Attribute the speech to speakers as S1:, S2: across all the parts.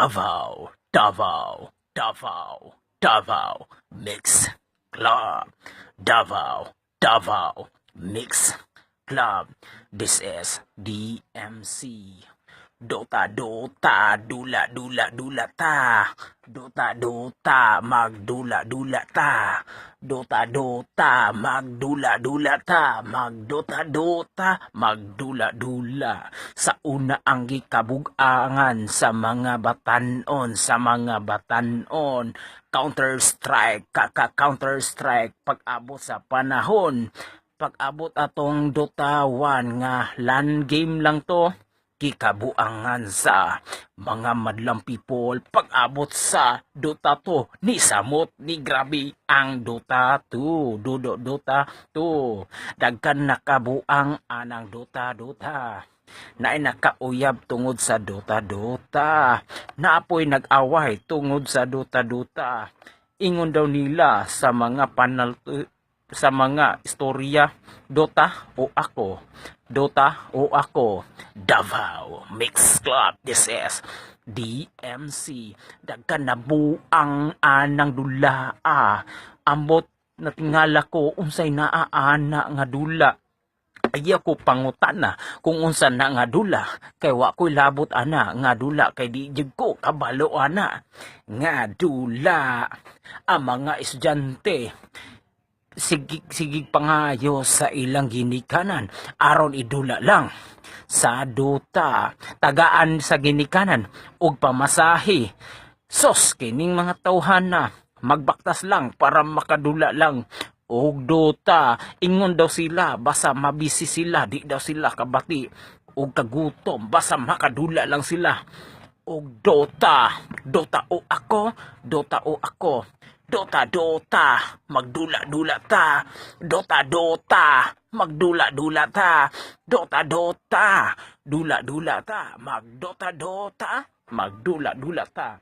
S1: Davao, Davao, Davao, Davao Mix Club. Davao, Davao Mix Club. This is DMC. Dota, Dota, dula, dula, dula ta. Dota, Dota, magdula, dula ta. Dota, Dota, magdula, dula ta. Magdota, Dota, magdula, dula. Sa una ang gikabugangan sa mga batanon, sa mga batanon. Counter Strike, kaka Counter Strike, pag-abot sa panahon. Pag-abot atong Dota 1 nga LAN game lang to, gikabuangan sa mga madlang people. Pag-abot sa Dota 2, ni samot ni grabe ang Dota 2, Dudo Dota 2. Daghan nakabuang anang Dota Dota, naay nakauyab tungod sa Dota Dota, naapoy nag-away tungod sa Dota Dota. Ingon daw nila sa mga panal, sa mga istorya, Dota o ako, Dota o ako. Davao Mix Club. This is DMC. Daghan nabuang anang dula. Ambot natingala ko unsay naa ana nga dula. Ayaw ko pangutana kung unsa na nga dula kay wa ko'y labot ana nga dula, kay di jud ko kabalo ana nga dula. Ang mga estudyante sigig sigig pangayo sa ilang ginikanan aron idula lang sa Dota, tagaan sa ginikanan og pamasahe. Sos, kining mga tawhan na magbaktas lang para makadula lang og Dota. Ingon daw sila basta mabisi sila, di daw sila kabati og kagutom basta makadula lang sila og Dota. Dota o ako, Dota o ako. Dota, Dota, magdula-dula ta. Dota, Dota, magdula-dula ta. Dota, Dota, dula-dula ta. Magdota, Dota, magdula-dula ta.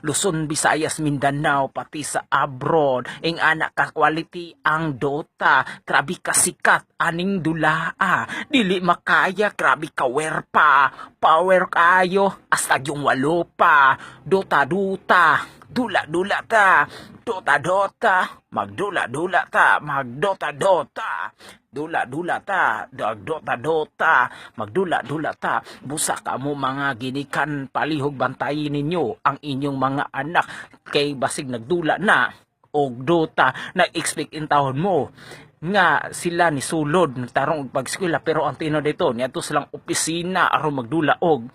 S1: Luzon, Visayas, Mindanao, pati sa abroad. Ing ana ka quality ang Dota. Grabe ka sikat aning dulaa. Dili makaya, grabe ka pa. Power kayo, hasta yung walo pa. Dota, Dota, dula, dula ta. Dota, Dota, magdula, dula ta. Magdota, Dota. Dula, dula ta. Dota, Dota, magdula, dula ta. Busa ka mo mga ginikan, palihog bantayin ninyo ang inyong mga anak kay basig nagdula na og Dota, nag-expect in taon mo nga sila ni sulod nagtarong og pag-eskwela, pero ang tinuod dito niadto silang opisina aron magdula og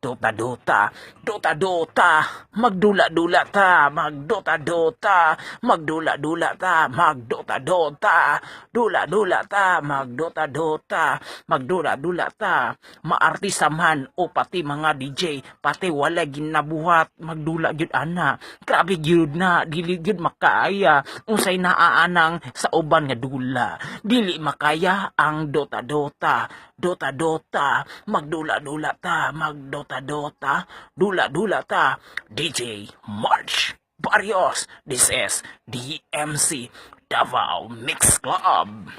S1: Dota Dota. Dota Dota, magdula dula ta. Magdota Dota, magdula dula ta. Magdota Dota, dula dula ta. Magdota Dota, magdula dula ta. Maartista man o pati mga DJ, pati wala ginabuhat, magdula gyud ana. Grabe gyud na, dili gyud makaya unsay naaanang sa uban nga dula. Dili makaya ang Dota Dota. Dota Dota, magdula dula ta. Magdota Dota, dula dula ta. DJ March Barrios. This is DMC, Davao Mix Club.